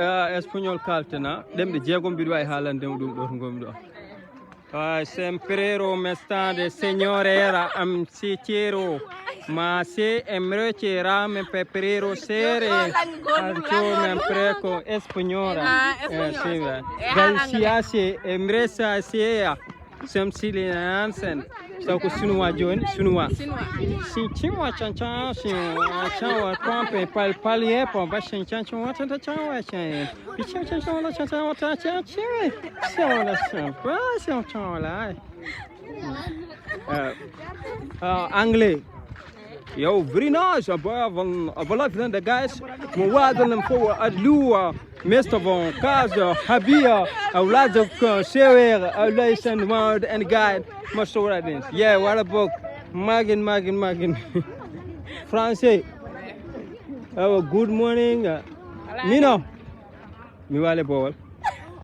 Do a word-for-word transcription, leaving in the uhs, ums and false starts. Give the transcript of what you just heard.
Ah, espagnol kaltana, ɗemɗe jeegom mbiɗo wawi haalande mo ɗum ɗo to ngomi ɗo. Ah, sempre ero me stande, signore era, am sitiero, ma se emrece rame peperero sere, ancho me preco espagnora. Ah, eh, espagnol. Sì, va. Dai siase, emresa sea, sem sili Hansen. Saw ko chinois joni, chinois. Chinois. Si chinois chan chan, chinois chan wa trompe pal pal ye pon ba chan chan chan wa tanta chan wa chan. Bi chan chan chan la chan chan wa ta chan chan. Chan wa la chan. Ba chan chan wa la. Uh, uh, anglais. Yo, very nice. Above, above the guys. Mo wa dan fo adlu. Mesta von Kaza, Habia, Aulaza, Sewer, Aulation, Mount, and Guide, Masoradin. Yeah, what a book. Magin, Magin, Magin. Français. Oh, good morning. Uh, Mino. Mi wale bowal.